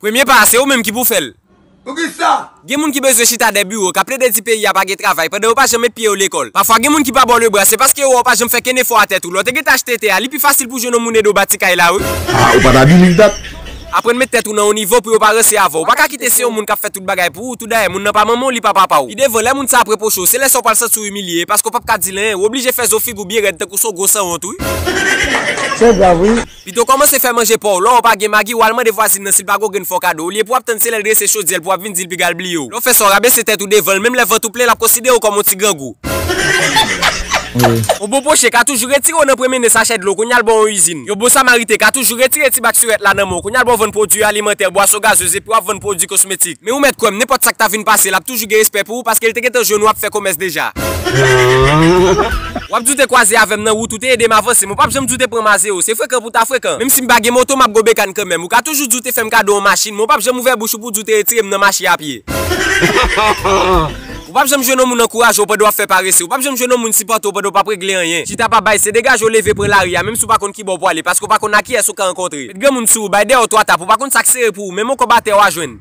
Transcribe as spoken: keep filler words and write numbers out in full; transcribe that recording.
Premye pa a, se ou menm ki pou fè l. Poukisa? Gen moun ki bezwen chita dèyè biwo, k ap plede di peyi a pa gen travay, pandan yo pa janm met pye yo lekòl. Pafwa, gen moun ki pa ba w lebra, se paske yo wè w pa janm fè kenn efò a tèt ou. Lè w te gentan achte tè a, li pi fasil pou jwenn yon moun ede w bati kay la, wi. Ah, ou pa ta believe that? Aprann met tèt ou nan yon nivo pou yo pa ranse avè w. Ou pa ka kite se yon moun k ap fè tout bagay pou ou, tou dayè, moun nan pa manman w, li pa papa w. Pi devan, lè moun sa ap repwoche w, se lè sa w pral santi w imilye, paske w p ap ka di l anyen, ou oblije fè zo figi w byen rèd tankou se yon gwo sanwont, wi. Se grav, wi. Pito kòmanse fè manje pa w. Lè w pa gen magi, w al mande vwazin nan si l pa gen yon grenn fò kado. Olye pou w ap tann se lè l drese chodyè l pou w ap vin di l piga l bliye w. Lè w fè sa, w rabese tèt ou devan l, menm lè vant ou plen, l ap konsidere w kòm yon ti grangou. Yon bon poche ka toujou retire w nan premye nen sachè dlo, kounye a l ba w yon izin. Yon bon samariten ka toujou retire ti bak sirèt la nan men w, kounye a l ba w vann pwodui alimantè, bwason gazez, epi w ap vann pwodui kosmetik. Men ou mèt kwè m, nenpòt sa k ta vin pase, l ap toujou gen respè pou ou, paske l te gentan jwenn ou ap fè komès deja. W ap di w te kwaze avè m nan wout, ou te ede m avanse, men w p ap janm di w te pran m a zewo. Se frekan pou w ta frekan. Menm si m pa gen moto, m ap gobe kann kanmenm. Ou ka toujou di w te fè m kado yon machin, men w p ap janm ouvè bouch ou pou w di w te retire m nan mache a pye. Ou p ap janm jwenn yon moun ankouraje w pandan w ap fè parese. Ou p ap janm jwenn yon moun sipòte w pandan w p ap regle anyen. Chita pa bay, se degaje w leve pran lari a, menm si w pa konn ki bò w pwale, paske w pa konn ak kiyès ou ka rankontre. Met granmoun sou ou, bay dèyè w twa tap, ou pa konn sa k sere pou ou, menm yon kòb atè w a jwenn.